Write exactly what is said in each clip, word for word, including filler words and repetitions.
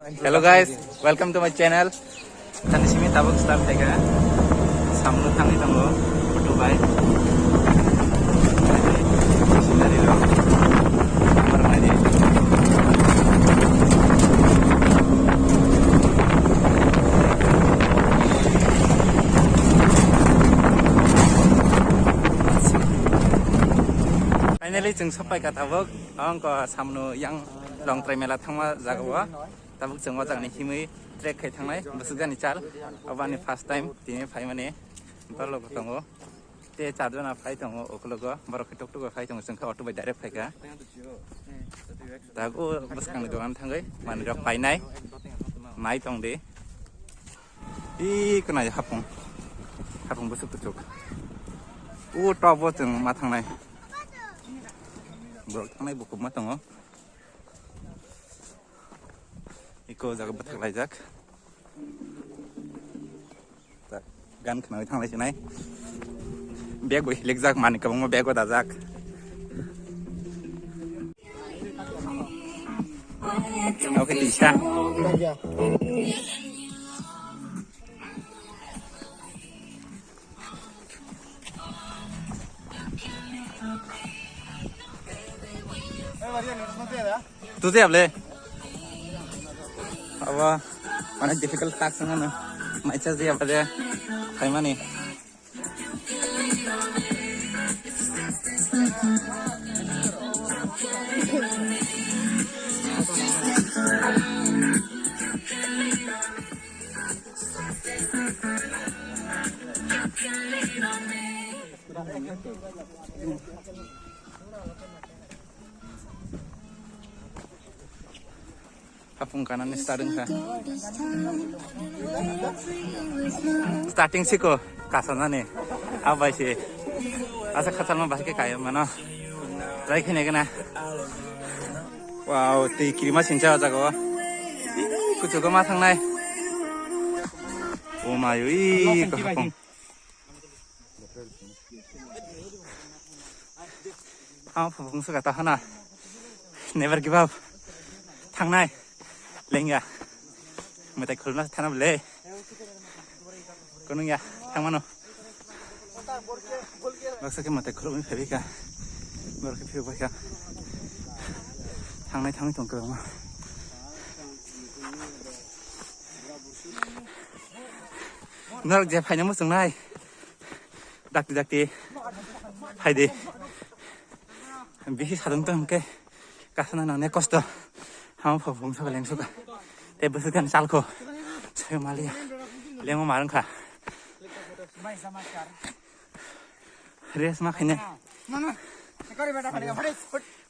Hello guys, welcome to my channel. Tani simi tabuk start khaikha. Samno thangwi tongo auto bai. Scenery rok. Amar mai di. Finally, chwng sopai kha tabuk. Ang ko samno yang Longtrai mela thangma jaga o. Tabuk chwng o jagani himwi trek khai thangnai bwswk jani chal. Obo ani first time tini phaimani. Borok tongo. Te charjona phai tongo ukologo. Borok khe tuk tuk phai tongo, chwng khe auto bai direct phaikha. Tabuk o bwskangni dogan thangwi manwi rok painai. Nai tong di. Ih, khwnai hapung. Hapung bwswk kuchuk. O top o chwng ma thangnai. Borok thangnai bukhuk ma tongo. Iko jaga bwthak laijak. Tak, gan khnawi thanglai sinai. Bag bo hilikjak, mani kwbangma bag o dajak. Oke, tisa. Tuti able. Abo, mane difficult task nana. Mai cha dia pada. Khai mani. Hapung kanani starting kha. Starting siko kasanani. Abai si. Asa khatarma bahai khe kaya mano. Try khene gana. Wow, tei kirima sincha jago. Kuchugo ma thangnai. O mayo i ko hapung. Ang phung suka ta hana. Never give up. Thangnai. Lengya. Metai khulna thana bole. Kunung ya. Thangmano. Baksa ke metai khulmi phebika. Borok ke phebika. Thangnai thangwi tongkha ma. Norok je phaina muchungnai. Dakti dakti. Phaidi. Bisi sadung tong ke. Kasana nane kosto. Hamo phobong soka leng soka. Te bwswk kan salko. Sayo maliya. Lemo marang kha. Rest ma khaine.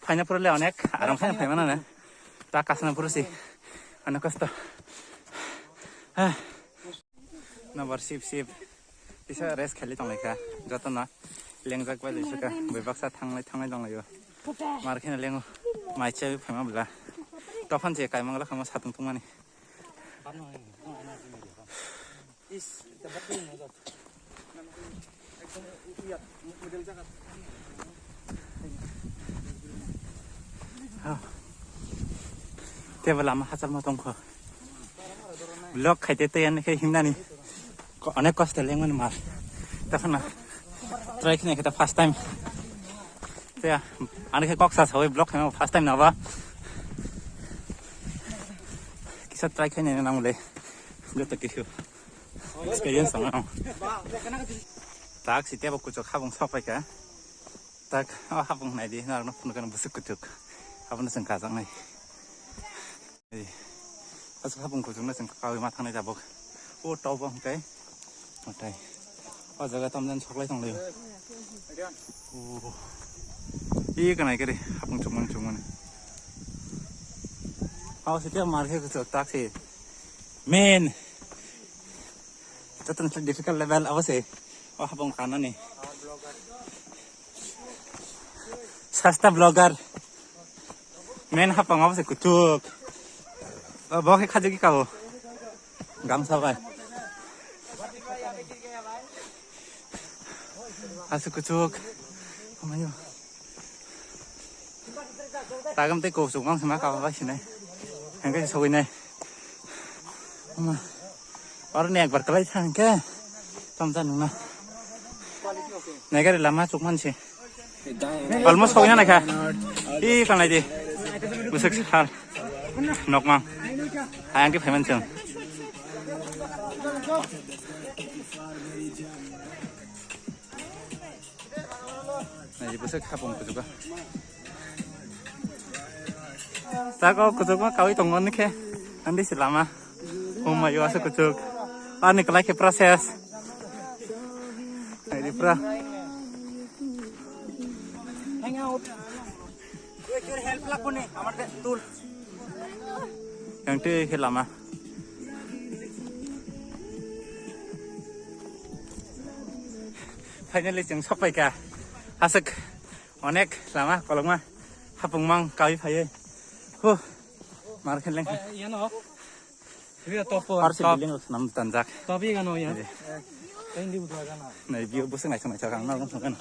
Phaina pura le onek aram khaine phaimana ne. Ta kasana pura si. Onek kosto. Ah. Nabar sip sip. Tisa rest khaili tonglaikha. Jotono lengjak bai laisaka. Bai baksa thanglai thanglai tonglaio. Mar kheno lengo. Mai chai phaima bla. Tophan je kaimang la khama satung tungmani. Tebo lama hachal ma tongkho. Vlog khaite tei ani khe himnani. Ko-, onek kosto lengmani mar. Takhana try khna khe ta first time. Te ani khe kok sa sawi vlog khna first time na ba. Kisa try khna nang le. Joto kisu. Experience ang. Tak si tebo kuchuk habung sok pai ka. Tak, o habung nai di, norok no phunukha bwswk kuchuk. Abono chwng kajak nai. Ei, aswk habung kuchuk no chwng kawi ma thangnai tabuk. O top o hwnkhe. Otai. O jaga tamjani soklai tonglaio. O. I kanai kari habung chukmani chukmani. Aw sitya mar khe kuchuk tak si. Men. Joto ni difficult level abo se. O habung kanani. Sasta vlogger. Men hapang abo se kuchuk. Bo khe khajiki kabo. Gamsa bai. Aswk kuchuk. Amayo. Tagam tei kuchuk mang sima kabo bai sinai. Hengke sogwi nai. Ama, oro ni ekbar kalai thang khe, tamsa nungna. Naigari lama chukman se. Almost sogina naikha. I kanai di. Busuk sal. Nokmang. Hayang ke payment chang. Nai busuk hapung kuchuka. Tako kuchukma kawi tongo nikhe. Andi si lama. Oh my god, kuchuk. Ani kalai khe process. Nai di pra. Hang out. Help lakuni amar de tul. Yang twi khe lama. Finally chwng sokpaikha. Aswk onek lama kolokma hapung mang kawi phaiwi. Huh. Mar khe leng. Yano. Ria top. Arsi top. Building rok swnam tanjak. Top ye gano ya. Nai. Kain di butuh gana. Nai, view busuk naisok naisok ang nang song kan.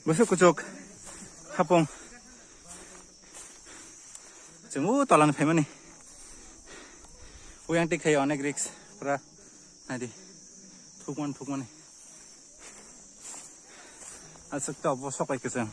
Busuk kuchuk. Hapung. Chwng o tola ni phaimani. Uyang tik khayo onek risk. Pura. Nai di. Thukman thukmani. Aswk to bo sokai kwchwng.